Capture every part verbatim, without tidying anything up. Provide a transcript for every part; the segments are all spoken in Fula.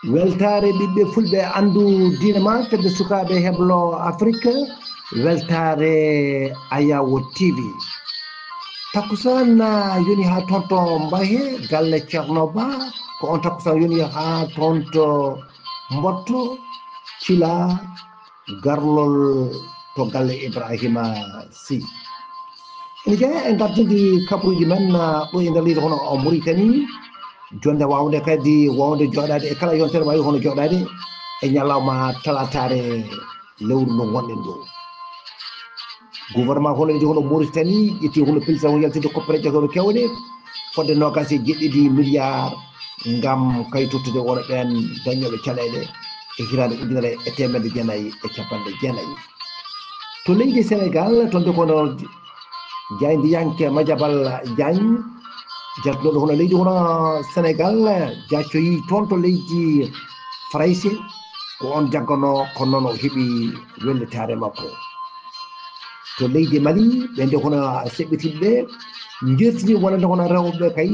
Weltaare ɓiɓɓe fulɓe, anndu diine ma, fedde sukaaɓe heblo Afrik, weltaare Ayawo T V. Takkusaan yoni haa toon to Mbahe, galle Ceerno Ba, ko oon takkusaan yoni haa toon to Mbotto, Cila, garlol to galle Ibrahima Sy. Ene jeyaa e ngartidi kabaruuji men, ah, ɗo e nder leydi hono o Mauritanie, jonnde waawnde kadi waawnde jooɗaade e kala yontere waawi hono jooɗaade e ñalawma talaataare lewru ndu ngonɗen ɗo. Gouvernement hono leydi hono Mauritanie ƴetti hono pilsa o yaltinde koppere ƴetooɓe kewɗe fodde noogaas e jeɗɗiɗi milliard ngam kay tottude wonɓe ɓeen dañooɓe caɗeele e hitaande ujunere e teemedde jeenayi e cappanɗe jeenayi. To leydi Senegal, toon de kono jaayndiyanke Madiambal Diagne, jaltunooɗo hono leydi hono Senegal, jaccoyi toon to leydi Farayse, ko oon jagganoo, kono noon o heɓi wellitaare makko. To leydi Mali, ɓe nde hono seɓɓitiɓɓe njeertini wonande hono rewɓe kay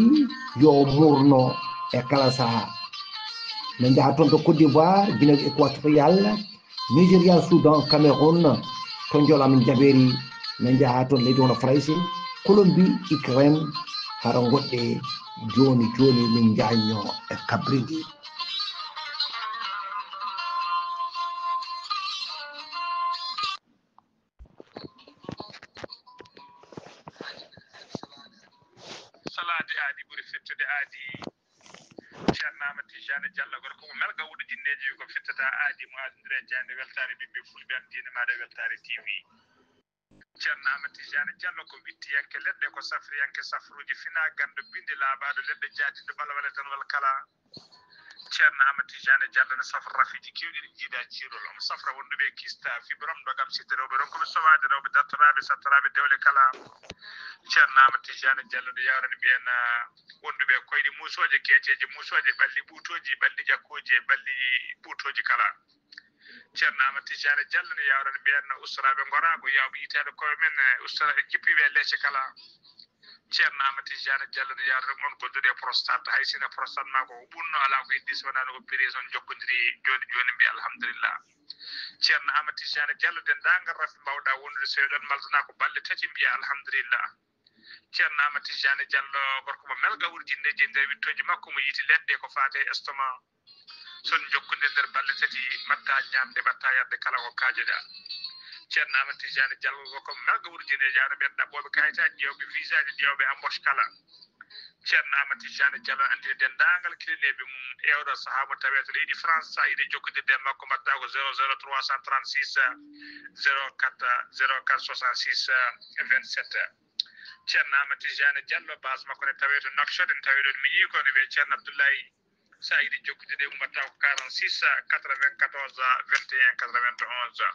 yo muurno e kala sahaa. Min njaha toon to Côte d'Ivoire, Guinée Équatoriale, Nigeria, Soudan, Cameroun, to Joola min jaɓeeri, min njaha toon leydi hono Farayse, Colombie, Ukraine, hara ngoɗɗe jooni jooni min njañño e kabridi. Salaade aadi ɓuri fettude aadi. Ceerno Amadou Tijani Diallo, gorko mo Melga wuɗo jinneeji, wi ko fittata aadi mo aadondire jaaynde weltaare ɓiɓɓe fulɓe, an diine maaɗa weltaare T V. Ceerno Amadou Tijani Diallo ko wittiyanke leɗɗe, ko safriyanke safruuji, fina ganndo bindi laaɓaaɗo leɗɗe, jaadinɗo balwale tan wal kala. Ceerno Amadou Tijani Diallo no safra rafiiji keewɗi ɗi jiida ciirol, omo safra wonduɓe e kista, fibrome, ndogam, sidde rewɓe, ronkuɓe sowaade rewɓe, dartoraaɓe, sattoraaɓe dewle kala. Ceerno Amadou Tijani Diallo no yawrani ɓeen, ah, wonduɓe e koyɗe muusooje, keeceeje muusooje, ɓalli ɓuutooji, ɓalli ƴakkooji e ɓalli ɓuutooji kala. Ceerno Amadou Tijani Diallo no yawrani ɓeen ustoraaɓe ngoraago, yawɓe yitaade koye men, eh, ustora-, jippiiɓe e leece kala. Ceerno Amadou Tijani Diallo no yawrani on gonduɗo e prostate, hay sino prostate maa ko o ɓunno, alaa ko heddi so wonaa no opéré, so on jokkondiri jooni jooni, mbiya alhamdulillah. Ceerno Amadou Tijani Diallo, denndaangal rafi mbaawɗaa wondude, so eɗon maltanaa ko balɗe tati, mbiya alhamdulillah. Ceerno Amadou Tijani Diallo, gorko mo Melga wuuri jinneeji e nder wittooji makko, mo yiiti leɗɗe ko faati e estomac. So on njokkondirii nder balɗe tati, mbaɗtaa ñaamde, mbaɗtaa yarde, kala ko kaajoɗaa. Ceerno Amadou Tijani Diallo, gorko mo Melga wuuri jinneeji, ano ɓeen ɗaɓɓooɓe kayitaaji, ƴeewɓe visaaji, ƴeewɓe embauche kala. Ceerno Amadou Tijani Diallo anndini denndaangal kilineeɓe mum e oɗo sahaa mo tawee to leydi France, so a yiɗi jokkondirde e makko, mbaɗtaa ko zéro zéro trois cent trente-six, zéro quatre, zéro quatre soixante-six, vingt-sept. Ceerno Amadou Tijani Diallo, base makko ne tawee to Nouakchott, ene tawee ɗoon miñii ko, ne wiyee Ceerno Abdoulaye. So a yiɗi jokkude e mum, mbaɗtaa ko quarante-six, quatre-vingt-quatorze, vingt et un, quatre-vingt-onze.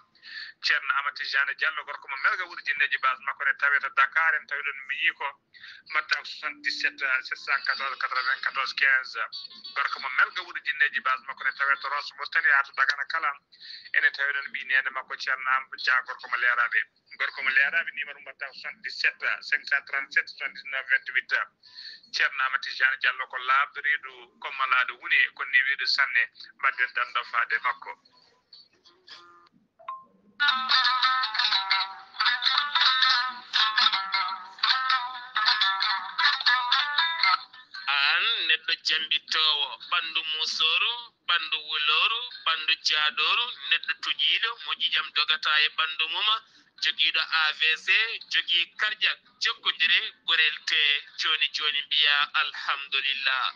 Ceerno Amadou Tijani Diallo, gorko mo Melga wuuri jinneeji, base makko ne tawee to Dakar, ene tawee ɗoon miñii ko, mbaɗtaa ko soixante-dix-sept, sept cent quatorze, quatre-vingt-quatorze, quinze. Gorko mo Melga wuuri jinneeji, base makko ne tawee to Rosso Mauritanie haa to Dagana kala. Ene tawee ɗoon ɓii neene makko Ceerno Amadou Dia, gorko mo Leeraaɓe. Gorko mo Leeraaɓe, numéro mbaɗtaa ko soixante-dix-sept, cinq cent trente-sept, soixante-dix-neuf, vingt-huit. Ceerno Amadou Tijani Diallo ko laaɓɗo reedu, ko malaaɗo wune, ko newiiɗo sanne. Mbaɗden danndo faade makko. Aan neɗɗo jambittoowo, ɓanndu muusooru, ɓanndu wulooru, ɓanndu jaaɗooru, neɗɗo tuƴiiɗo mo ƴiiƴam dogataa e ɓanndu mum, jogiiɗo A V C, jogii karjak, jokkondire, gorel tee jooni jooni, mbiyaa alhamdulillah.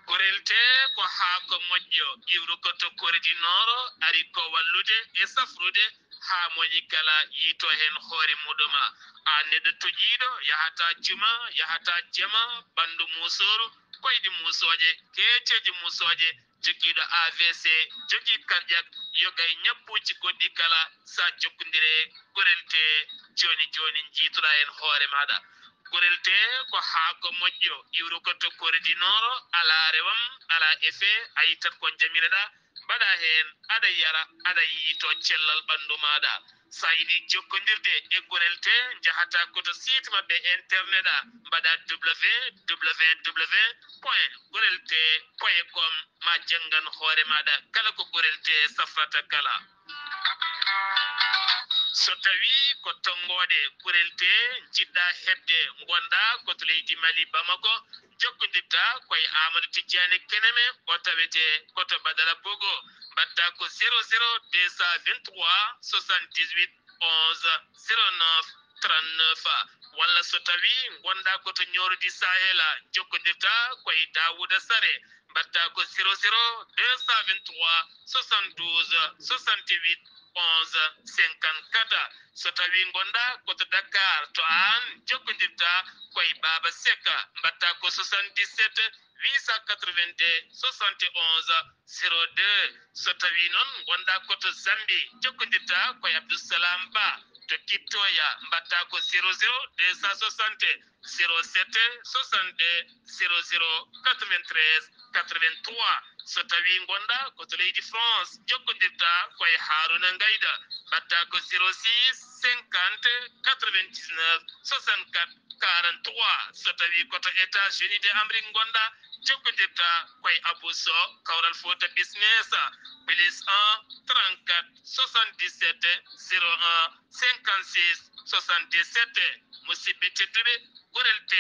Gorel tee ko haako moƴƴo, iwru ko to kordi nooro, ari ko wallude e safrude haa moñi kala yiito heen hoore muɗum. Aan neɗɗo toƴiiɗo, yahataa juma, yahataa jama, ɓanndu muusooru, koyɗi muusooje, keeceeje muusooje, jogiiɗo A V C, jogii karjak, yoga e ñabbuuji goɗɗi kala, so a jokkondire gorel tee jooni jooni, njiitoɗaa heen hoore maaɗa. Gorel tee ko haako moƴƴo, iwru ko to kordi nooro, alaa rewam, alaa effet, a yittat ko njamireɗaa, mbaɗaa heen, aɗa yara, aɗa yiito cellal ɓanndu maaɗa. So a yiɗi jokkondirde e Gorel T, njahata ko to site maɓɓe internet a, mbaɗa www point gorel t point com, ma janngan hoore maaɗa kala ko Gorel T safrata kala. So tawii ko tonngooɗe Gorel T njiɗɗa heɓde, ngonɗa ko to leydi Mali, Bamako, jokkondirta ko e Amadou Tidiane Keneme, o tawetee ko to Badara Bogo. Mbaɗta ko zéro zéro deux cent vingt-trois soixante-dix-huit onze zéro neuf trente-neuf. Walla so tawii ngonɗa ko to Ñoorodi Sahel, jokkondirta ko e Daouda Sare, mbaɗta ko zéro zéro deux cent vingt-trois soixante-douze soixante-huit onze cinquante-quatre. So tawii ngonɗa ko to Dakar, to Aan, jokkondirta ko e Baaba Seck, mbaɗta ko soixante-dix-sept huit cent quatre-vingt-deux soixante et onze zéro deux. So tawii noon ngonɗa ko to Zambie, jokkondirta ko e Abdoussalam Ba to Kiptoya, mbaɗta ko zéro zéro deux cent soixante zéro sept soixante-deux zéro zéro quatre-vingt-treize quatre-vingt-trois. So tawii ngonɗa ko to leydi France, jokkondirta ko e Haaruna Ngayda, mbaɗta ko zéro six cinquante quatre-vingt-dix-neuf soixante-quatre quarante-trois. So tawii ko to États-Unis de Amérique ngonɗa, jokkondirta ko e Abou Sow, Kawral Fouta Business, plus un trente-quatre soixante-dix-sept zéro un cinquante-six soixante-dix-sept. Musidɓe tedduɓe, Gorel T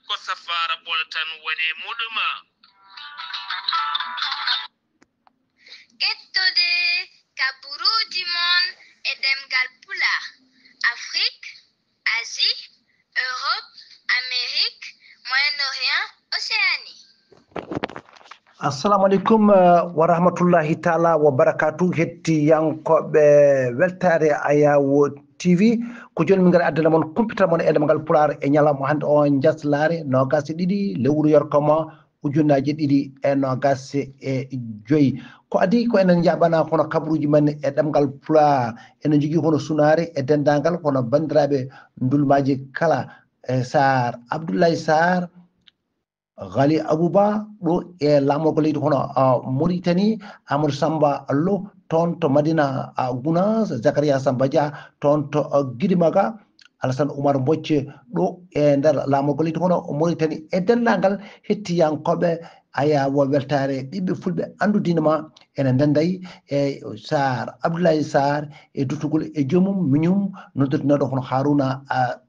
ko safaara ɓolo tan woni muɗum. Kettode kaburuuji mon e ɗemngal Pulaar, Afrik, Asie, Europe, Amérique, Moyen-Orient, Océanie. Assalamu aleykum wa rahmatullahi taala wa barakatu. Hettiyankoɓe weltare Ayawo T V, ko joni min ngari addana mon kumpital mon e ɗemngal Pulaar e ñalawma hannde o, jaslaare nogas e ɗiɗi lewru yorkoma ujunnaaji ɗiɗi e nogas e joyi. Ko adi ko enen njaɓana kono kabaruji men e ɗemngal Pulaar, enen jogii kono sunaare e denndaangal kono banndiraaɓe ndulmaaji kala, e Saar Abdoulaye Saar, Ghali Abouba ɗo e laamorgo leydi hono Mauritanie, Amadou Samba Lo toon to Madina Gounass, Zakaria Samba Dia toon to Gidimaga, Alassane Oumar Mbocce ɗo e nder laamorgo leydi hono Mauritanie e denndaangal hettiyankooɓe Ayawo weltaare ɓiɓɓe fulɓe anndu diine ma ene ndennday e Saar Abdoulaye Saar e duttugol e joomum miñum noddirtinoɗo hono Haruna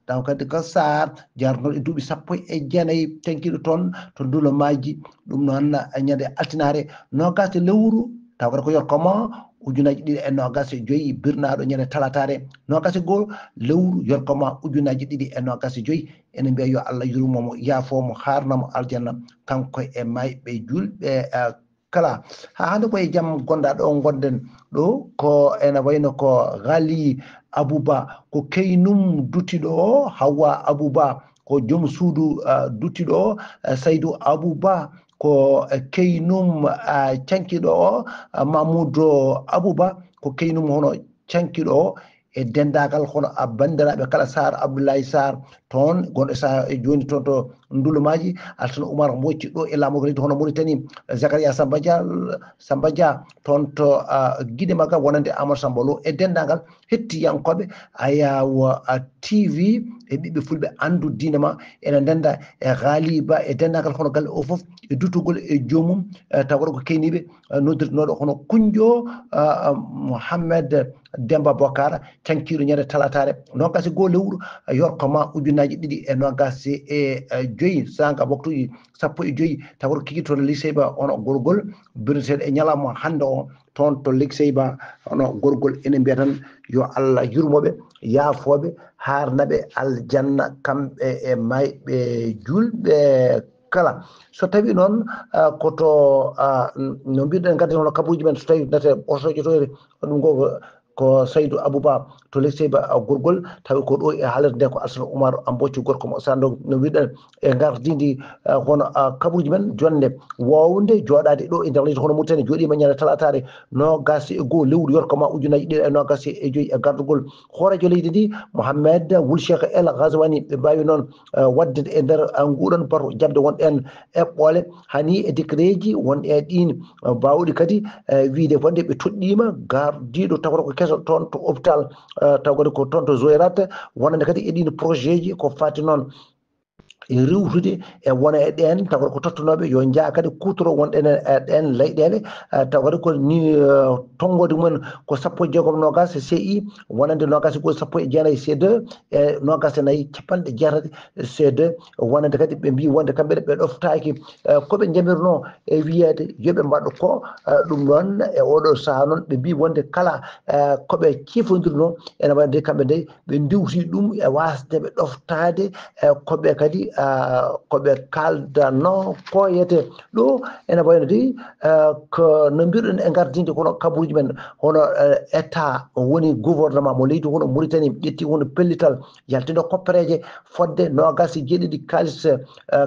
taw kadi ko Saar jarnoɗo e duuɓi sappo e jeenayi tenkiiɗo toon to Ndulomaaji. Ɗum noon ñande altinaare nogas e lewru taw kadi ko yorkoma ujunaji ɗiɗi e nogas e joyi birnaɗo ñande talataare nogas e goho lewru yorkoma ujunaji ɗiɗi e nogas e joyi. Ene mbiya yo Allah yurmomo yaafomo harnamo aljanna kanko e mayɓe julɓe kala. Ha hande ko e jam gonda ɗo gonden ɗo ko ene wayno ko Ghali Abouba ko keynum dutiɗo o, Hawwa Abouba ko joom suudu dutiɗo o, Saydou Abouba ko keynum cankiɗo o, Mamoudou Abouba ko keynum hono cankiɗo o. E denndaangal hono a banndiraaɓe kala Saar Abdoulaye Saar toon gonɗo sa e jooni toon to Ndulumaaji, Alsana Oumar Mbocci ɗo e laamorgo leydi hono Mauritanie, Zakaria Samba Dia Samba Dia toon to Giɗe Maga wonande Amadou Samba Lo e denndaangal hettiyankooɓe Ayawo T V e ɓiɓɓe fulɓe anndu diine ma ene ndennda e Ghaliba e denndaangal hono galle o fof e dutugol e joomum taw ko keyniiɓe noddirtinoɗo hono Kunjo Mohammed Demba Bokara cankiiɗo ñande talataare nogas e goo lewru yorkoma ujunnaaji ɗiɗi e nogas e joyi sanga waktuuji sappo e joyi taw ko kiki toon Liseyba ono gorgol birneteeɗo e ñalawma hannde o toon to Liseyba ono gorgol ene mbiya tan yo Allah yurmoɓe yaafooɓe haarnaɓe aljanna kamɓe e mayɓe julɓe kala. So tawi noon ko to no mbiɗen gaddi hono kabuuji men so tawi nate otojotoyre ɗum ko ko Saydou Abouba to Liseyba gorgol tawi ko ɗo e haalirde nde ko Alsana Oumar Mbocco gorko mo sando no mbiɗen e gardidi hono kabuuji men jonde wowde jooɗade ɗo e nder leydi hono Mauritanie jooɗima ñande talataare nogas e goo lewru yorkoma ujunaji ɗiɗi e nogas e joyi e gardugol hoorejo leydi ndi Mohammed Wul Cheikh El Ghazouani ɓe mbawi noon waɗde e nder nguɗon bato jaɓde won en eɓɓoole hani e décretji won e ɗin bawɗi kadi wiide wonde ɓe toɗɗima gardiɗo tawata ko keso toon to hôpital eh, taw kadi ko toon to Zoyrat, wonande kadi e ɗiin projet ji ko fati noon e riiwtude e wona e ɗeen, taw ko tottunooɓe yo njaa kadi kuutoro wonɗen e ɗeen leyɗeele, eh, taw kadi ko ni, eh, tonngoode mumen ko sappo e jeegom noogaas C I, wonande noogaas e go'o sappo e jeenayi C deux, e noogaas e nayi capanɗe jeetati C deux, wonande kadi ɓe mbii wonde kamɓe ne ɓe ɗoftaaki, eh, ko ɓe njamirnoo e wiyeede yo ɓe mbaɗ ko, eh, ɗum noon e ooɗoo sahaa noon ɓe mbii wonde kala, eh, ko ɓe cifondirnoo ene waɗde kamɓe nde ɓe ndiwti ɗum e waasde ɓe ɗoftaade, e ko ɓe kadi, ah, ko ɓe kaaldanoo koyete ɗo. Ene wayno dey, ah, ko no mbiɗen e gardinde kono kaburuji men, hono, eh, état woni gouvernement mo leydi hono Mauritanie ƴetti hono pellital yaltindo koppereeje fodde noogaas e jeeɗiɗi kaalis, eh,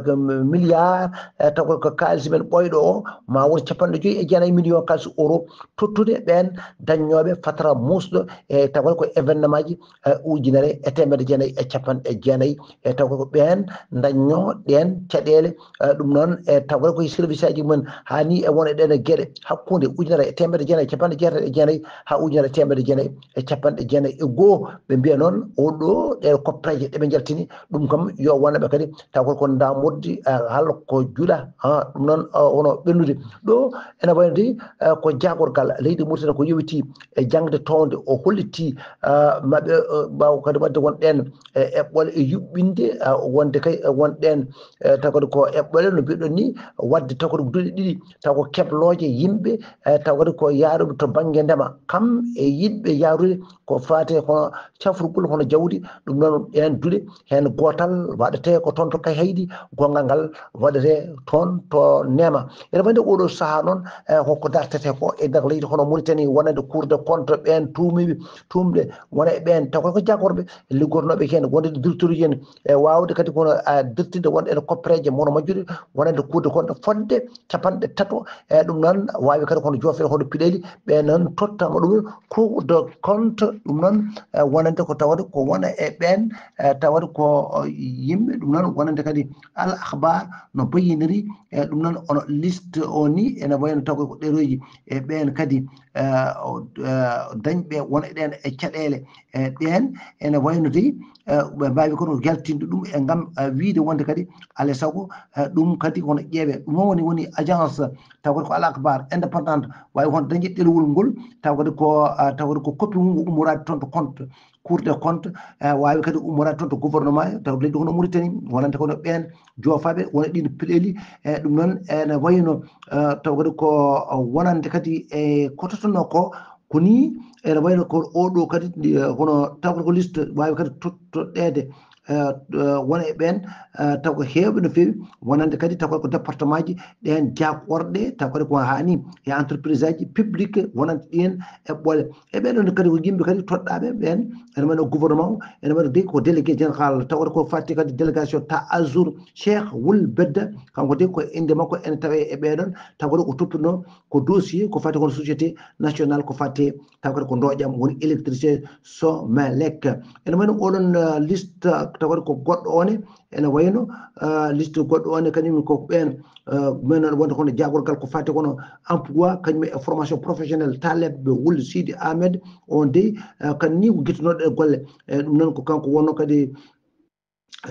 ko milliard, eh, taw ko kaalis men ɓooyɗo o ma won capanɗe joyi e jeenayi million kaalis euro tottude ɓeen dañnooɓe fatara muusɗo e taw ko événement ji, eh, ujunere e teemedde jeenayi e capanɗe jeenayi, e taw ko ɓeen dañnoo ɗeen caɗeele, eh, ɗum noon, e taw ko e service aji mumen haa ni e won e ɗeen e geɗe hakkunde ujunere e teemedde jeenayi e capanɗe jeetati e jeenayi haa ujunere e teemedde jeenayi e capanɗe jeenayi e go'o. Ɓe mbiya noon oo ɗoo ɗee koppereeje ɗe ɓe njaltini ɗum kam yo wonnaɓe kadi taw ko ko ndamoddi, eh, hal ko juɗa, ha, ɗum noon, eh, wono ɓennude. Ɗo ene wayno de, eh, ko jaagorgal leydi Mauritanie ko yowiti e jaŋde townde o hollitii, eh, maɓɓe, eh, ɓaawo kadi waɗde won ɗeen, eh, eɓɓole e yuɓɓinde, eh, wonde kay, eh, won ɗeen, eh, taw kadi ko eɓɓole no mbiɗon ni waɗde taw kadi duɗe ɗiɗi taw ko keblooje yimɓe, eh, taw kadi ko yaaruɓe to bannge ndema kam e yiɗɓe yaarude ko faate hono cafrugol hono jawdi, ɗum noon ɗeen duɗe heen gootal waɗetee ko toon to Kayhayɗi, gonngal ngal waɗetee toon to Neema. Ene wayde oɗo sahaa noon, eh, ko ko dartetee ko e nder leydi hono Mauritanie wonande Cour des comptes ɓeen tuumiiɓe, tuumɓe wona e ɓeen taw ko jaagorɓe liggornooɓe heen wonde directeur ji en e waawde kadi kono, eh, dirtinde won ene koppereeje mono majjude wonande Cour des comptes fodde capanɗe tato, e ɗum noon waawi kadi kono joofeede hono piɗeeli ɓe noon tottama ɗum Cour des comptes, ɗum noon, eh, wonande ko tawata ko wona e ɓeen, eh, tawata ko, eh, yimɓe, ɗum noon wonande kadi Al Akhbar no bayyiniri, eh, ɗum noon ono liste o ni ene wayno taw ko ɗereeji e ɓeen kadi, eh, o, eh, dañɓe won e ɗeen e caɗeele, e ɗeen ene wayno dey, eh, ɓe mbaawi kono yaltinde ɗum e ngam, eh, wiyde wonde kadi alaa e sago, eh, ɗum kadi kono ƴeewe. Ɗum noon woni, woni agence taw kadi ko Al Akhbar indépendante waawi hono dañde ɗerewol ngol taw kadi ko, ah, taw kadi ko copie mum ummoraade toon to compte Cour des comptes, eh, waawi kadi ummoraade toon to gouvernement taw leydi hono Mauritanie wonande kono ɓeen joofaaɓe wona ɗiin piɗeeli, eh, ɗum noon ene wayno, eh, taw kadi ko, ah, wonande kadi e ko tottunoo ko, ko ni ene wayno ko oɗo kadi ndi, eh, hono taw kadi ko liste waawi kadi tottoɗeede, eh, eh, wona e ɓeen, eh, taw ko heewɓe no feewi wonande kadi taw kadi ko département ji ɗeen jaakorɗe taw kadi ko haani e entreprise aji publique wonande ɗiin eɓɓole. E ɓeen ɗoon kadi ko yimɓe kadi toɗɗaaɓe ɓeen ene wayno gouvernement o, ene wayno dey ko délégué général taw kadi ko fatti kadi délégation ta azur Cheikh Wul Bedda, kanko dey ko innde makko ene tawee e ɓee ɗoon taw kadi ko toppitnoo ko dossier ko fati kono société nationale ko fati taw kadi ko ndooƴam woni électricité Somelec. Ene wayno oɗon, eh, liste taw kadi ko goɗɗo one ene wayno, eh, liste goɗɗo one kañum ko ɓeen, eh, men wonde kono jaagorgal ko fati kono emploi kañum e formation professionnelle Taleb Wul Sidi Ahmed on dey, eh, kan ni ko gittunoɗo e golle. Eh, ɗum noon ko kanko wonno kadi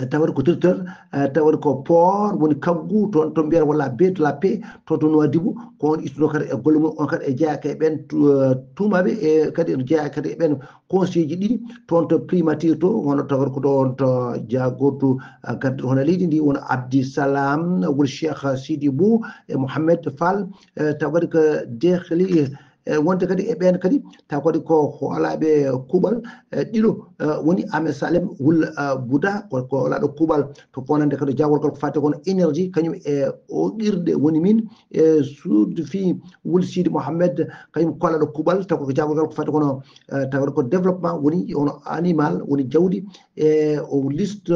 eh, tawata ko directeur, eh, tawata ko port woni kaggu toon to mbiyata walla baie de la paix toon to Nouadhibou, ko on ittuno kadi e golle mum on kadi e jeyaa kadi e ɓeen tu-, eh, tuumaaɓe e kadi ene jeyaa kadi e ɓeen conseil ji ɗiɗi toon to primature to hono tawata ko ɗoon to jaagordu, eh, gardiiɗo hono leydi ndi woni Abdi Salam woni Cheikh Sidi Bou e Mohamed Fall, eh, tawata ko Dehli, e wonde kadi e ɓeen kadi taw kadi ko hoolaaɓe kuuɓal, e ɗiɗo, e woni Ahmed Salem Wul, e Bouda ko, ko hoolaaɗo kuuɓal to wonande kadi jaagorgal ko fati kono énergie kañum e oqirɗe woni min e Sud fi Wul Sidi Mohamed kañum koolaaɗo kuuɓal taw ko jaagorgal ko fati kono, e taw ko développement woni hono animal woni jawdi e o liste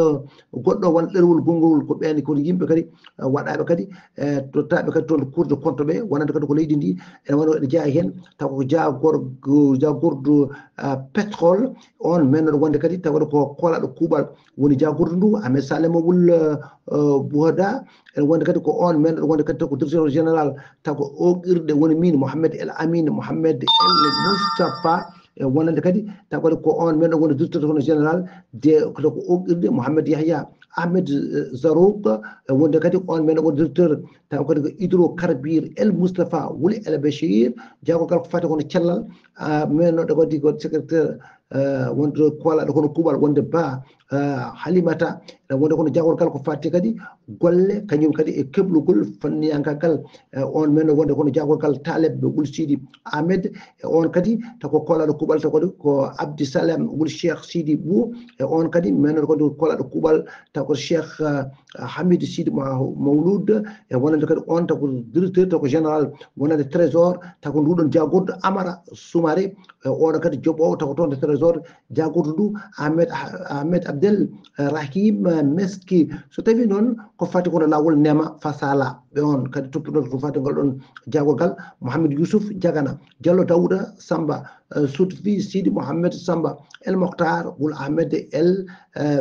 goɗɗo won ɗerewol gonngol ko ɓeen ko yimɓe kadi, e waɗaaɓe kadi e tottaaɓe kadi toon Cour des comptes ɓe wonande kadi ko leydi ndi ene wano ene jeyaa heen taw ko jaagor-, jaagordu, ah, pétrole on men noon wonde kadi taw ko koolaaɗo kuuɓal woni jaagordu ndu Ahmed Salem Wul, ah, Bouhada ene wonde kadi ko on men noon wonde kadi taw ko directeur général taw ko oqirɗe woni min Mohamed El Amin Mohamed El Moustapha E wonande kadi taw kadi ko on men woni directeur hono général de ko oqirde Mohamed Yahya Ahmed Zarouk. E wonde kadi on men woni directeur taw kadi ko hydrocarbure El Moustapha Wuli El Bachir. Jagorgal ko fati kono cellal. Men noɗo kadi ko secrétaire wonde kolaɗo kono kuuɓal wonde ba Halimata. Ene wonde kono jagorgal ko fati kadi golle kañum kadi e keblugol fanniyankagal. On men wonde kono jagorgal Taleb Wul Sidi Ahmed. E on kadi tako kolaɗo kuuɓal tako ko Abdi Salem Wul Cheikh Sidi Bou. E on kadi men kadi kolaɗo kuuɓal tako Cheikh Hamid Sidi Mawlud. E wonande kadi on tako directeur tako général wonande trésor tako nduɗon jagorɗo Amara Soumare. E oɗo kadi joɓowo tako toon de trésor jagorɗo ndu Ahmed Ahmed Abdel Rahim Meski. So tawi noon ko fati kono lawol nema fasala ɓe on kadi toppitorde ko fati ngal ɗon jagorgal Mohamed Youssouf Diagana, Diallo Daouda Samba, Sutfi Sidi Mohamed Samba, El Mokhtar Wul Ahmed El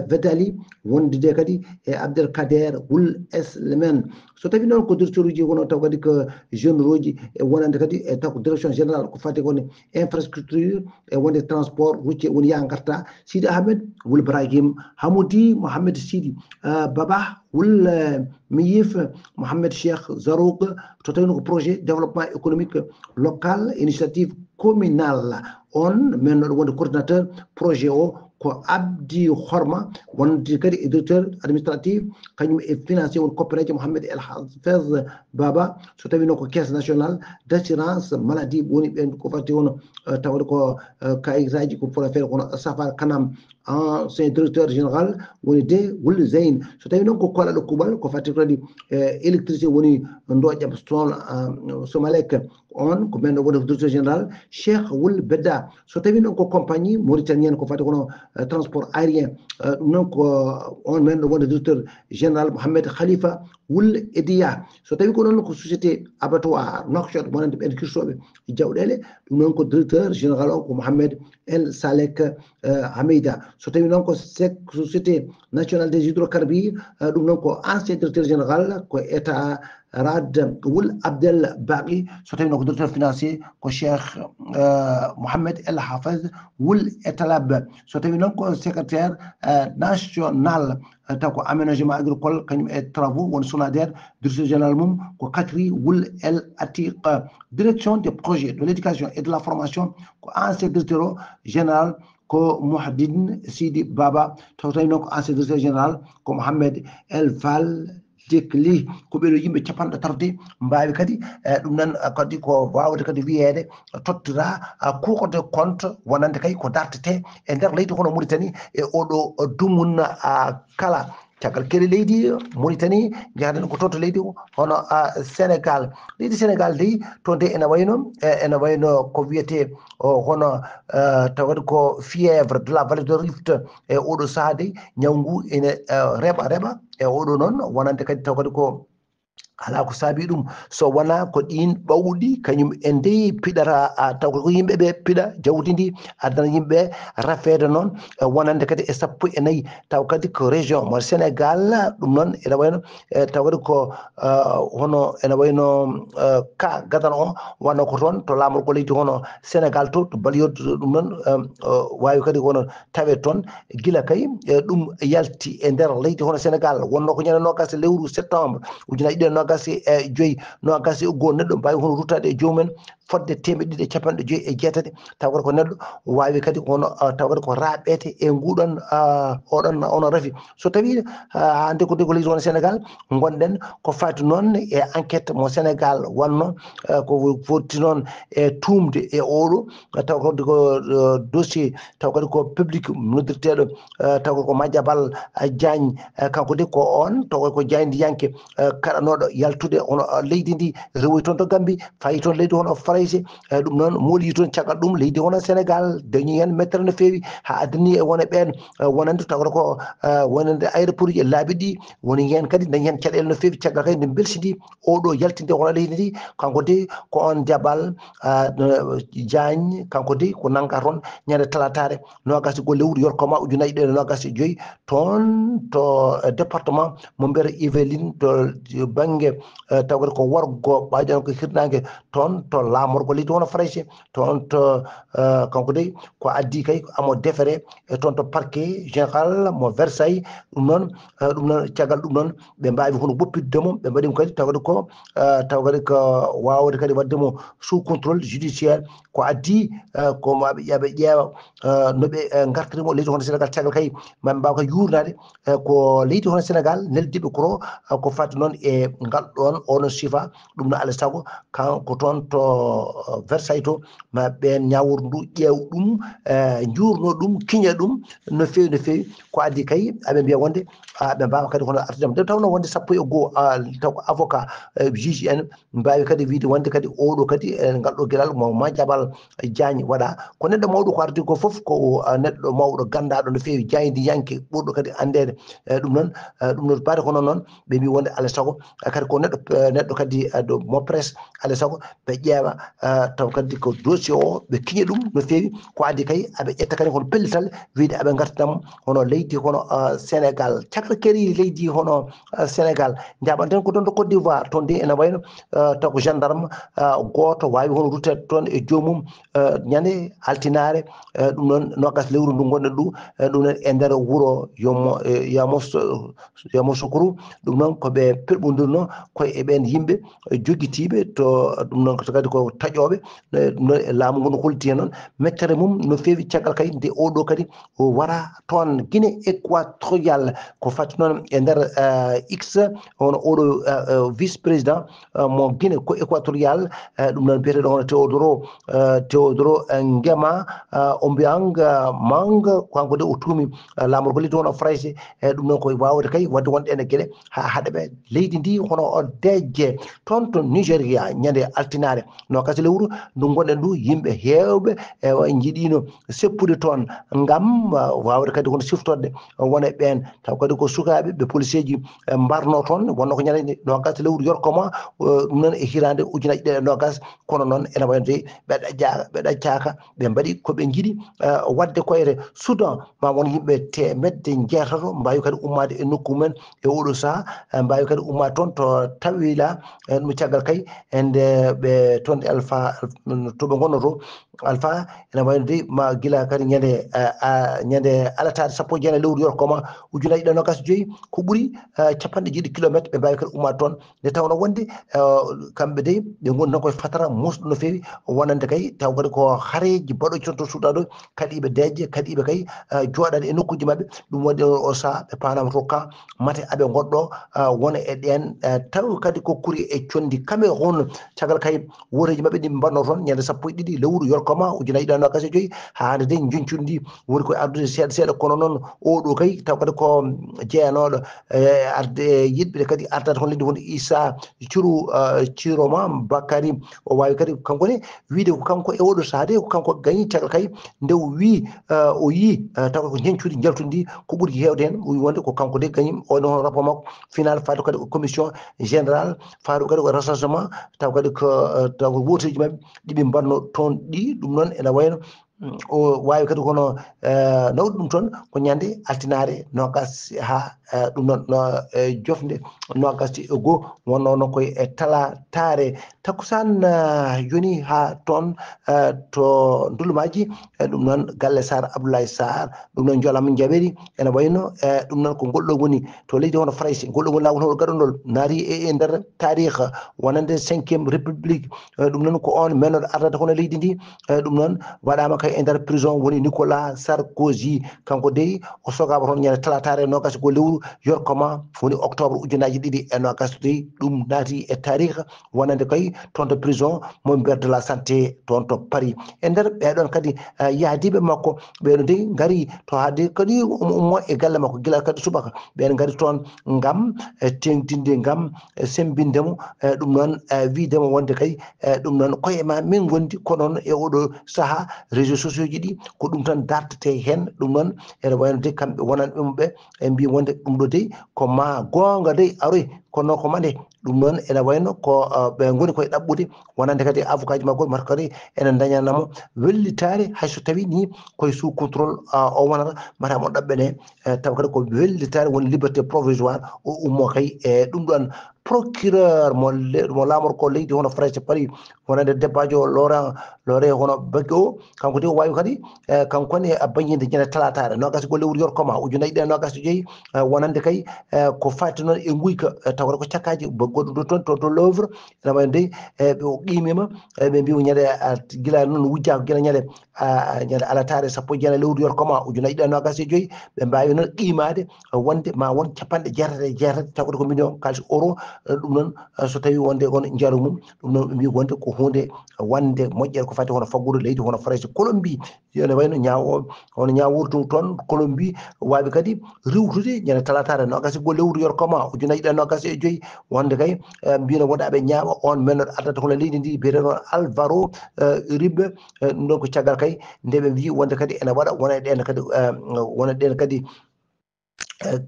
Vedali, wondude kadi e Abdel Kader Wul Eslemen. So tawi noon ko directeur uji wono taw kadi ko généraux ji e wonande kadi e taw ko direction générale ko fati koni infrastructure e wonde transport routier woni ya garta Sidi Ahmed Wul Brahim Hamoudi Mohamed Sidi Baba Wul Miyif Mohamed Cheikh Zarouk. To tawi ko projet développement économique local initiative communale on men noɗo wonde coordinateur projet o ko Abdi Horma wonde kadi e directeur administratif kañum e financier woni koppereje Mohamed El Hafez Baba. So tawi noon ko caisse nationale d'assurance maladie woni ɓen ko fati wono tawde ko kayitaji ko pour affaire kono Safar Kanam ancien directeur général woni de Wul Zeyn. So tawi noon ko kolaɗo kuuɓal ko fati kadi électricité woni doƴam Somalek. On ko men ɗo woni directeur général Cheikh Wul Bedda. So tawi noon ko compagnie mauritanienne ko fati kono transport aérien ɗum noon ko on men ɗo woni directeur général Mohamed Khalifa Wul Ediya. So tawi ko noon ko société abattoir Nouakchott wonande ɓen kirsoɓe jawɗele ɗum noon ko directeur général o ko Mohamed El Salek Hamida. So tawi noon ko société nationale des hydrocarbures ɗum noon ko ancien directeur général ko état Rad Wul Abdel Baqi. So tawi noon ko directeur financier ko Cheikh Mohamed El Hafez Wul Etalab. So tawi noon ko secrétaire national taw ko aménagement agricole kañum e travaux woni Sonader. Directeur général mum ko Katri Wul El Atiq. Direction des projets de l'éducation et de la formation ko ancien directeur général ko Mouhadine Sidi Baba. Taw tawi noon ko ancien directeur général ko Mohamed El Val Dekli. Ko ɓeɗo yimɓe capanɗe tati mbawi kadi ɗum nan kadi ko wawde kadi wiyede tottira kuuko de compte wonande kay ko dartete e nder leydi hono Mauritanie e oɗo dumun kala. Caggal kere leydi Mauritanie jahaden ko toto leydi hono Sénégal. Leydi Sénégal dey toon de ene wayno ene wayno ko wiyete hono taw kadi ko fièvre de la vallée de Rift. E oɗo saha dey ñaw ngu ene reɓa reɓa e oɗo noon wonande kadi taw kadi ko ala ko saabi ɗum so wona ko ɗin ɓawɗi kañum en dey piɗata taw ko yimɓe ɓe piɗa jawdi ndi addana yimɓe rafeede noon wonande kadi e sappo e nayi taw kadi ko région mo Sénégal. Ɗum noon ene wayno taw kadi ko hono ene wayno ka gadano o wano ko toon to laamorgo leydi hono Sénégal to to baliyodde ɗum noon wawi kadi kono tawe toon gila kay ɗum yalti e nder leydi hono Sénégal wonno ko ñande nogas e lewru septembre ujunnaji ɗiɗi nogas e joyi nogas e goo neɗɗo mbawi hono ruttade e jomumen fodde temeɗɗe ɗiɗi e capanɗe joyi e jeetati taw kadi ko neɗɗo wawi kadi hono taw kadi ko raɓete e nguɗon oɗon onon rafi. So tawi hande ko degol leydi hono Sénégal gonɗen ko fati noon e enquête mo Sénégal wanno ko fotti noon e tumde e oɗo taw kadi ko dossier taw kadi ko public noddirteɗo taw kadi ko Madiambal Diagne. Kanko de ko on taw kadi ko jaayndiyanke kaɗanoɗo yaltude hono leydi ndi rewoy toon to Gambie fayi toon leydi hono Farayse. Ɗum noon mooli toon caggal ɗum leydi hono Sénégal dañi heen mettere no feewi ha addani e wone ɓeen wonande taw kadi ko wonande aéroport uji e laabi ɗi woni heen kadi dañi heen caɗeele no feewi caggal kadi nde mbelsidi oɗo yaltinde hono leydi ndi. Kanko de ko on jabal Diagne kanko de ko nanga toon ñande talataare nogas e goo lewru yorkoma ujunnaji ɗiɗi e nogas e joyi toon to département mo mbiyata Yvelines to bangge taw kadi ko worgo ɓaƴan ko hirnangue toon to laamorgo leydi hono Farayse, toon to, eh, kanko dey ko addi kay amo defere e toon to parquet général mo Versailles. Ɗum noon, eh, ɗum noon, caggal ɗum noon, ɓe mbaawi hono woppitde mo, ɓe mbaɗi mo kadi taw kadi ko, eh, taw kadi ko waawde kadi waɗde mo sous contrôle judiciaire. Ko addi, eh, ko ma ɓe ƴe-, ɓe ƴeewa, eh, no ɓe, eh, ngartiri mo leydi hono Sénégal, caggal kay ma ɓe mbaaw kay yuurnaade, eh, ko leydi hono Sénégal neldiiɓe koro, eh, ko fati noon e ngal ɗoon, onon sifa. Ɗum no alaa sago, kanko toon to, eh, Versailles to, ma ɓeen ñaawor ndu ƴeew ɗum, eh, njuurno ɗum, kiña ɗum no feewi, no feewi. Ko addi kay, aɓe mbiya wonde, ah, ɓe mbaawa kadi hono artude mo. Nde tawnoo wonde sappo e goo, ah, taw ko avocat, eh, juge en, mbaawi kadi wiyde wonde kadi oɗo kadi, eh, ngal ɗo gelal mo Madiambal Diagne waɗa. Ko neɗɗo mawɗo ko ardi ko fof ko, ah, neɗɗo mawɗo ganndaaɗo no feewi, jaayndiyanke ɓurɗo kadi anndeede. Eh, ɗum noon, eh, ɗum noon baade ko noon noon, ɓe mbi wonde alaa sago, eh, kadi ko neɗɗo, eh, neɗɗo kadi, eh, ɗo mo presse, alaa sago ɓe ƴeewa, eh, taw kadi ko dossier o, ɓe kiña ɗum no feewi. Ko addi kay aɓe ƴetta kadi kono pellital wiyde aɓe ngartina mo hono leydi hono, eh, Sénégal. Cakra keri leydi hono, eh, Sénégal. Njaɓanten ko toon to Côte d'Ivoire, toon de ene wayno, eh, taw ko gendarme, eh, gooto waawi hono rutteede toon e joomum, eh, ñande altinaare, eh, ɗum noon noogas lewru ndu ngonɗen ɗo, eh, ɗum noon e nder wuro Yomo, eh, Yamos-, Yamoussoukro. Ɗum noon ko ɓe perɓondirno koye e ɓeen yimɓe, eh, jogitiiɓe to, ɗum noon ko kadi ko taƴooɓe, eh, ɗum noon e laamu ngu no holliti heen noon mettere mum no feewi caggal kay nde oɗo kadi o wara toon Guinée équatoriale. Ko fati noon e nder, eh, X, hono oɗo, eh, eh, vice-président, eh, mo Guinée ko équatorial, eh, ɗum noon biyeteeɗo hono Teodoro, eh, Teodoro, eh, Ngema, eh, Obiang, eh, Mang, ko kanko de o tuumi, eh, laamorgo leydi hono Farayse, eh, ɗum noon ko waawde kay waɗde wonde ene geɗe haa haɗa ɓe leydi ndi hono o dejje toon to Nigeria ñande altinaare noogas lewru ndu ngonɗen ndu, yimɓe heewɓe, eh, njiɗino seppude toon ngam, ah, waawde kadi kono siftorde wona e ɓeen. Taw kadi ko sukaaɓe ɓe poliseeji, eh, mbarno toon, wonno ko ñande noogas lewru yorkoma, eh, ɗum noon e hitaande ujunaaji ɗiɗi e noogas, kono noon ene wayno de ɓe ɗacca-, ɓe ɗaccaaka, ɓe mbaɗi ko ɓe njiɗi, eh, waɗde ko e Soudan, ma won yimɓe teemedde njeetato mbaawi kadi ummaade e nokku mumen e oɗo sahaa, eh, mbaawi kadi ummaade toon to Tawila, eh, ɗum caggal kay, e nde ɓe toon e Alpha, Alpha, to ɓe ngonno to, Alpha, ene wayno de ma gila kadi ñande, eh, ah, ñande alataade sappo e jeenayi lewru yorkoma ujunaaji ɗiɗi e noogas e joyi, ko ɓuri, eh, capanɗe jeeɗiɗi kilometre ɓe mbaawi kadi ummaade toon. Nde tawnoo wonde, eh, kamɓe de ɓe ngoni tan koye fatara muusɗo no feewi, wonande kay taw kadi ko hareeji baɗooji toon to Suuɗa ɗo, kaɗiiɓe deeƴe, kaɗiiɓe kay, eh, jooɗaade e nokkuuji maɓɓe. Ɗum waɗi o, o sahaa ɓe paanama to ka mate aɓe ngoɗɗo, eh, wona e ɗeen, eh, taw kadi ko kuri e conndi Cameroun. Caggal kay wooteeji maɓɓe ɗi mbanno toon ñande sappo e ɗiɗi lewru yorkoma ujunaaji ɗiɗi e noogas e joyi, haa hannde de njoñcudi ndi woni koye ardude seeɗa seeɗa, kono noon oɗo kay taw kadi ko jeyanooɗo, eh, arde yiɗɓe kadi ardaade hono leydi woni Issa Ciro, eh, Ciroma Bakary. O waawi kadi kanko ne wiyde ko kanko e oɗo sahaa de ko kanko gañi caggal kay nde o wii, eh, o yii, eh, taw ko njeñcudi njaltudi ndi ko ɓuri heewde heen, o wii wonde ko kanko de gañi, o woni hono rapport makko final faade kadi ko commission générale, faade kadi ko recensement, taw kadi ko, eh, taw ko wooteeji maɓɓe ɗi ɓe mbanno toon ɗi, ɗum noon ene wayno, mm, o waawi kadi kono, eh, nawde ɗum toon ko ñande altinaare noogas haa, eh, ɗum noon no, eh, jofnde noogas e goo, wonnoo noon koye e talataare. Takkusaan, eh, yoni haa toon, eh, to Ndulumaaji, eh, ɗum noon galle Sarr, Abdoulaye Sarr, ɗum noon Jolam Njaɓeri, ene wayno, eh, ɗum noon ko ngol ɗo woni to leydi hono Farayse, ngol ɗo woni laawol hol gaɗanol, naati e, e nder taarikh wonande cinquième république, eh, ɗum noon ko oon mennoɗo ardata hono leydi ndi, eh, ɗum noon waɗaama kay e nder prison woni Nicolas Sarkozy, kanko dey o sogaama toon ñande talataare noogas e goo lewru yorkoma woni octobre ujunaaji ɗiɗi e noogas dey, ɗum naati e taarikh wonande kay toon to prison mo Berre de la Santé toon to Paris. E nder ɓeɗon kadi, eh, yahdiiɓe makko, ɓeɗon dey ngari to haade kadi um-, ummo e galle makko gila kadi subaka. Ɓen ngari toon ngam, eh, teeŋtinde, ngam, eh, semmbinde mo, eh, ɗum noon, eh, wiyde mo wonde kay, eh, ɗum noon koye ma min ngondi, kono noon e oɗo sahaa réseaux sociaux ji ɗi ko ɗum tan dartete heen. Ɗum noon ene wayno de kamɓe wonanɓe mo ɓe, ɓe mbi wonde ɗum ɗo dey ko ma goonga dey aroy, kono ko mande. Ɗum noon ene wayno ko, ah, ɓe ngoni koye ɗaɓɓude wonande kadi avocat ji makko, mata kadi ene ndañana mo wellitaare, hay so tawi ni koye sous contrôle, ah, o wonata, mata mo ɗaɓɓene, eh, tawa kadi ko wellitaare woni liberté provisoire, o ummo kay e ɗum ɗon. procureur mo laamorko leydi hono Farayse Paris, wonande debbajo Laurent Laurent hono Gbagbo, kanko de o wawi kadi, kanko ne a bañinde ñande talataare nogas e golle wuro yorkoma ujunnaji ɗiɗi nogas e joyi, wonande kay ko fati noon e nguyka, tawata ko cakkaji goɗɗum ɗo toon to to Louvre. Ene wawi de ɓe o qimima, ɓe mbi o ñande gila noon wujjaka gila ñande ñande alataare sappo e jeenayi lewru yorkoma ujunnaji ɗiɗi nogas e joyi, ɓe mbawi noon qimade wonde ma won capanɗe jeetati e jeetati tawata ko million kalis euro. Ɗum noon so tawi wonde on njaru mum, ɗum noon ɓe mbi wonde ko hunde wonde moƴƴere ko fati hono faggudu leydi hono Farayse Colombie. Ene wayno ñaawo hono ñaawurdu toon Colombie wawi kadi riwtude ñande talataare nogas e golle lewru yorkoma ujunnaji ɗiɗi nogas e joyi, wonde kay mbino wonde aɓe ñaawa on men addata hono leydi ndi biyeteɗo Alvaro Uribe. Ɗum ɗon ko caggal kay nde ɓe mbi wonde kadi ene waɗa wona e ɗen kadi wona ɗen kadi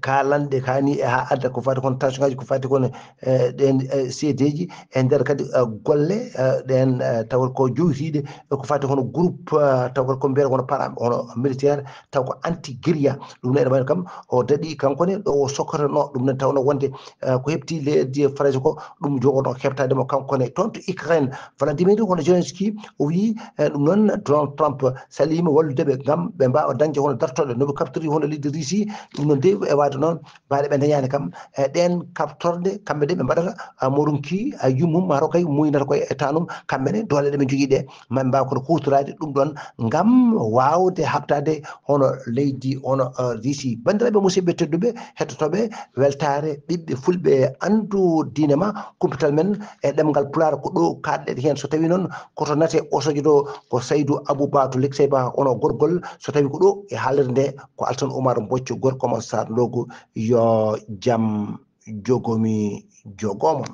kalanɗe kani e ha adda ko fati kono tension ngaji ko fati kono ɗen seedeji e nder kadi golle ɗen tawa ko jowtiɗe ko fati kono groupe tawa ko mbiyata kono para hono militaire taw ko anti guérilla. Ɗum ne ene wayno kam o daɗi kanko ne ɗo o sokkatano ɗum ne tawno wonde ko heɓti leydi Farayse ko ɗum jogono heɓtade mo kanko ne toon to Ukraine. Vladimir hono Zelensky o wi ɗum noon Donald Trump salima wallude ɓe ngam ɓe mbawa dañde hono dartoɗe no ɓe kaɓtori hono leydi Russie. Ɗum noon de e wade noon mbaɗe ɓe dañani kam e ɗen kaɓtorɗe kamɓe de ɓe mbaɗata morunki a yummum mataw kay muynata koye état num kamɓe ne doole ɗe ɓe jogui ɗe maɓe mbawa kono hutorade ɗum ɗon ngam wawde habtade hono leydi hono Russie. Bandiraɓe musidɓe tedduɓe hettotoɓe weltare ɓiɓɓe fulɓe andu diine ma kumpital men e ɗemgal pulaar ko ɗo kaɗɗen hen so tawi noon koto nate o sojoto ko Saydou Abou Ba to Leksey Ba ono gorgol so tawi ko ɗo e haalirde nde ko Alsan Oumar Mbocco gorko mo Sarlogu. Yo jam jogomi jogomon.